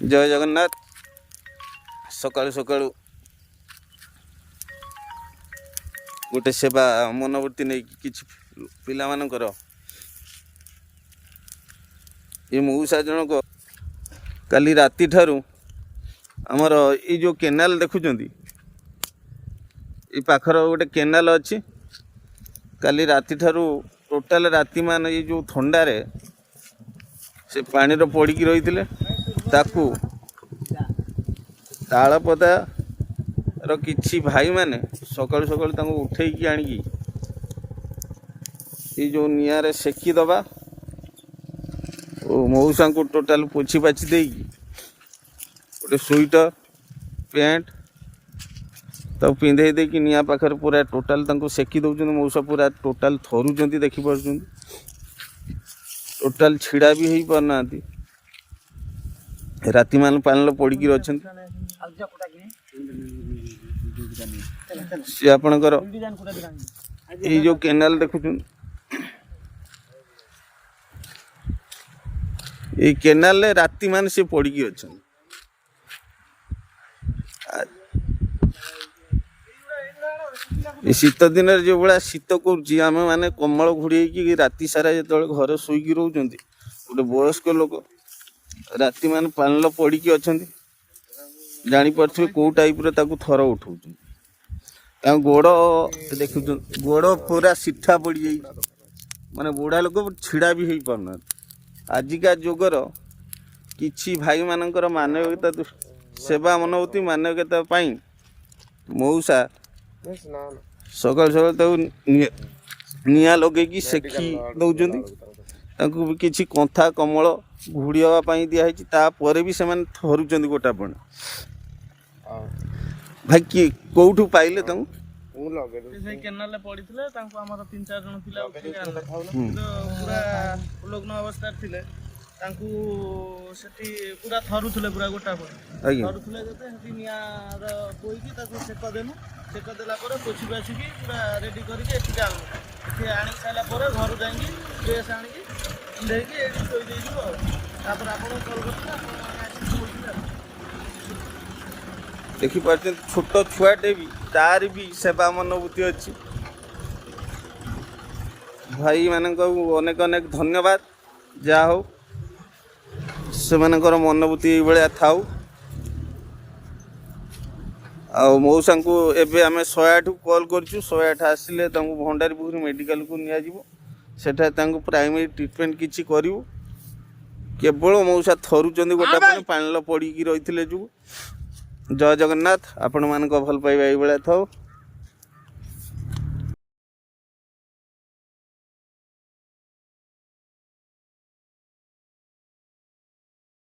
ଜୟ ଜଗନ୍ନାଥ। ସକାଳୁ ସକାଳୁ ଗୋଟେ ସେବା ମନୋବୃତ୍ତି ନେଇକି କିଛି ପିଲାମାନଙ୍କର ଏ ମଉସା ଜଣକ କାଲି ରାତିଠାରୁ ଆମର ଏଇ ଯେଉଁ କେନାଲ ଦେଖୁଛନ୍ତି, ଏଇ ପାଖର ଗୋଟେ କେନାଲ ଅଛି। କାଲି ରାତିଠାରୁ ଟୋଟାଲ ରାତିମାନ ଏଇ ଯେଉଁ ଥଣ୍ଡାରେ ସେ ପାଣିର ପଡ଼ିକି ରହିଥିଲେ। ତାକୁ ତାଳପଦାର କିଛି ଭାଇମାନେ ସକାଳୁ ସକାଳୁ ତାଙ୍କୁ ଉଠେଇକି ଆଣିକି ଏଇ ଯେଉଁ ନିଆଁରେ ସେକି ଦେବା ଓ ମଉସାଙ୍କୁ ଟୋଟାଲ ପୋଛି ପାଛି ଦେଇକି ଗୋଟେ ସୁଇଟର ପ୍ୟାଣ୍ଟ ତାକୁ ପିନ୍ଧେଇ ଦେଇକି ନିଆଁ ପାଖରେ ପୁରା ଟୋଟାଲ ତାଙ୍କୁ ସେକି ଦେଉଛନ୍ତି। ମଉସା ପୁରା ଟୋଟାଲ ଥରୁଛନ୍ତି, ଦେଖିପାରୁଛନ୍ତି, ଟୋଟାଲ ଛିଡ଼ା ବି ହେଇପାରୁନାହାନ୍ତି। ରାତିମାନ ପାଣିରେ ପଡ଼ିକି ଅଛନ୍ତି। ସିଏ ଆପଣଙ୍କର ଏଇ ଯେଉଁ କେନାଲ ଦେଖୁଛନ୍ତି, ଏଇ କେନାଲରେ ରାତି ମାନେ ସେ ପଡ଼ିକି ଅଛନ୍ତି। ଏ ଶୀତ ଦିନରେ ଯେଉଁ ଭଳିଆ ଶୀତ କରୁଛି, ଆମେ ମାନେ କମଳ ଘୋଡ଼େଇକି ରାତି ସାରା ଯେତେବେଳେ ଘରେ ଶୋଇକି ରହୁଛନ୍ତି, ଗୋଟେ ବୟସ୍କ ଲୋକ ରାତି ମାନେ ପାଣିରେ ପଡ଼ିକି ଅଛନ୍ତି, ଜାଣିପାରୁଥିବେ କେଉଁ ଟାଇପ୍ର ତାକୁ ଥର ଉଠଉଛନ୍ତି। ତାଙ୍କ ଗୋଡ଼ ଦେଖୁଛନ୍ତି, ଗୋଡ଼ ପୁରା ସିଠା ପଡ଼ିଯାଇଛି, ମାନେ ବୁଢ଼ା ଲୋକ ଛିଡ଼ା ବି ହେଇପାରୁନାହାନ୍ତି। ଆଜିକା ଯୁଗର କିଛି ଭାଇମାନଙ୍କର ମାନବିକତା ସେବା ମନୋଭୂତି ମାନବିକତା ପାଇଁ ମଉସା ସକାଳୁ ସକାଳୁ ତାକୁ ନିଆଁ ଲଗେଇକି ସେକି ଦେଉଛନ୍ତି। ତାଙ୍କୁ ବି କିଛି କନ୍ଥା କମଳ ଘୋଡ଼ି ହେବା ପାଇଁ ଦିଆହେଇଛି, ତାପରେ ବି ସେମାନେ ଥରୁଛନ୍ତି ଗୋଟାପଣ। ଭାଇ, କିଏ କୋଉଠୁ ପାଇଲେ ତାଙ୍କୁ? ସେ ସେଇ କେନାଲରେ ପଡିଥିଲେ। ତାଙ୍କୁ ଆମର ତିନି ଚାରି ଜଣ ପିଲା ଉଠେଇକି ଆଣିଲେ। କିନ୍ତୁ ପୁରା ଉଲଗ୍ନ ଅବସ୍ଥାରେ ଥିଲେ। ତାଙ୍କୁ ସେଠି ପୁରା ଥରୁଥିଲେ, ପୁରା ଗୋଟା ପରେ ଥରୁଥିଲେ। ଯେତେ ସେଠି ନିଆଁର ପୋଇକି ତାକୁ ସେକ ଦେଲୁ। ସେକ ଦେଲା ପରେ ପୋଛି ପାଛିକି ପୁରା ରେଡି କରିକି ଏଠିକି ଆଣିଲୁ। ଏଠି ଆଣିକି ସାରିଲା ପରେ ଘରୁ ଯାଇକି ଡ୍ରେସ୍ ଆଣିକି ପିନ୍ଧେଇକି ଏଇଠି ଶୋଇ ଦେଇଯିବୁ। ଆଉ ତାପରେ ଆପଣଙ୍କୁ କଲ୍ କରିଥିଲେ, ଆପଣ ଆସିକି କହୁଥିଲେ। ଆଉ ଦେଖିପାରୁଛନ୍ତି, ଛୋଟ ଛୁଆଟେ ବି, ତାର ବି ସେବା ମନୋଭୂତି ଅଛି। ଭାଇମାନଙ୍କୁ ଅନେକ ଅନେକ ଧନ୍ୟବାଦ। ଯାହା ହଉ, ସେମାନଙ୍କର ମନୋଭୂତି ଏଇଭଳିଆ ଥାଉ। ଆଉ ମଉସାଙ୍କୁ ଏବେ ଆମେ 108କୁ କଲ୍ କରିଛୁ। 108 ଆସିଲେ ତାଙ୍କୁ ଭଣ୍ଡାରୀପୋଖରୀ ମେଡ଼ିକାଲକୁ ନିଆଯିବ। ସେଠାରେ ତାଙ୍କୁ ପ୍ରାଇମେରୀ ଟ୍ରିଟମେଣ୍ଟ କିଛି କରିବୁ। କେବଳ ମଉସା ଥରୁଛନ୍ତି ଗୋଟା ପାଣି ପାଣିରେ ପଡ଼ିକି ରହିଥିଲେ ଯୋଗୁଁ। ଜୟ ଜଗନ୍ନାଥ। ଆପଣମାନଙ୍କ ଭଲ ପାଇବା ଏଇଭଳିଆ ଥାଉ।